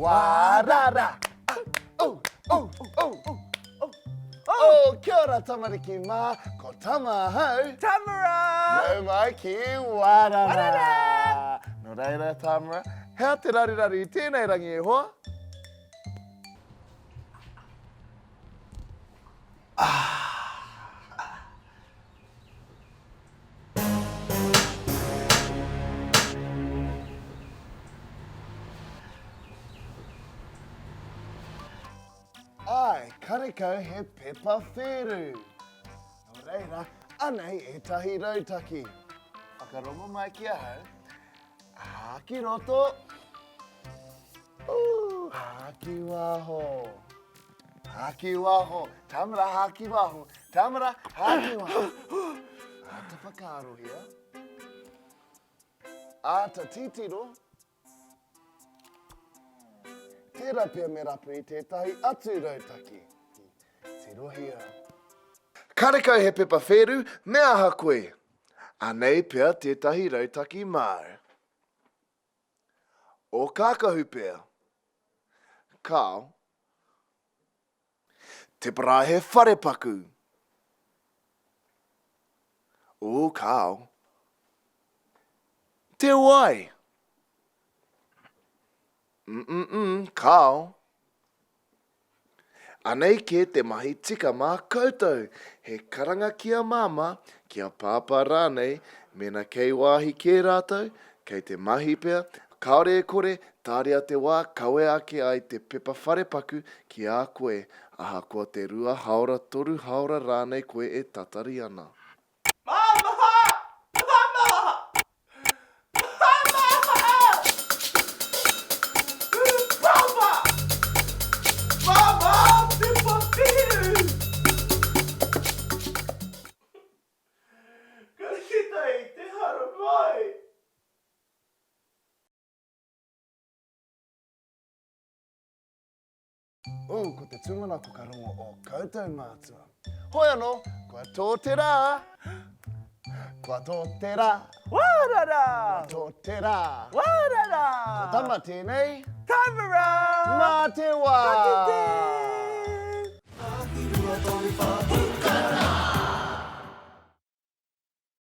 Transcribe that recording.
Wārara! Oh, oh, oh, oh, oh. Oh, kia ora tamariki mā, ko Tama ahau. Tamara! Nau mai ki Wārara! Wārara! Nō reira, Tamara, hea te raruraru i tēnei rangi e hoa? Āe, karekau he pepa whēru. Nō reira, anei ētahi rautaki. Whakarongo mai ki ahau. Hā ki roto. Ooh, hā ki waho. Hā ki waho. Tamara, hā ki waho. Tamara, hā ki waho. Āta whakaarohia. Āta titiro. Tērā pea me rapu i tētahi atu rautaki. Tirohia. Karekau he pepa whēru, me aha koe? Anei pea tētahi rautaki māu. Ō kākahu pea. Kāo. Te paraehe wharepaku. Ū, kāo. Te wai. Mm-mm-mm, kāo. Anei kē te mahi tika mā koutou, he karanga ki a Māmā, ki a Pāpā rānei, mēnā kei wāhi kē rātou, kei te mahi pea, kāore e kore, tāria te wā kawea ake ai te pepa wharepaku ki a koe, ahakoa te rua haora toru haora rānei koe e tatari ana. Māmā! Māmā! Māmā! Pāpā! Māmā! Pepa whiu! Ka kita i te haramai! Ooh, ko te tūmanako ka rongo ō koutou mātua. Hoi anō, kua tō te rā! Kua tō te rā! Wārara! Kua tō te rā! Wārara! Ko Tama tēnei. Tamara! Mā te wā! Ka kite! Tahi, rua, toru, wha, pukara!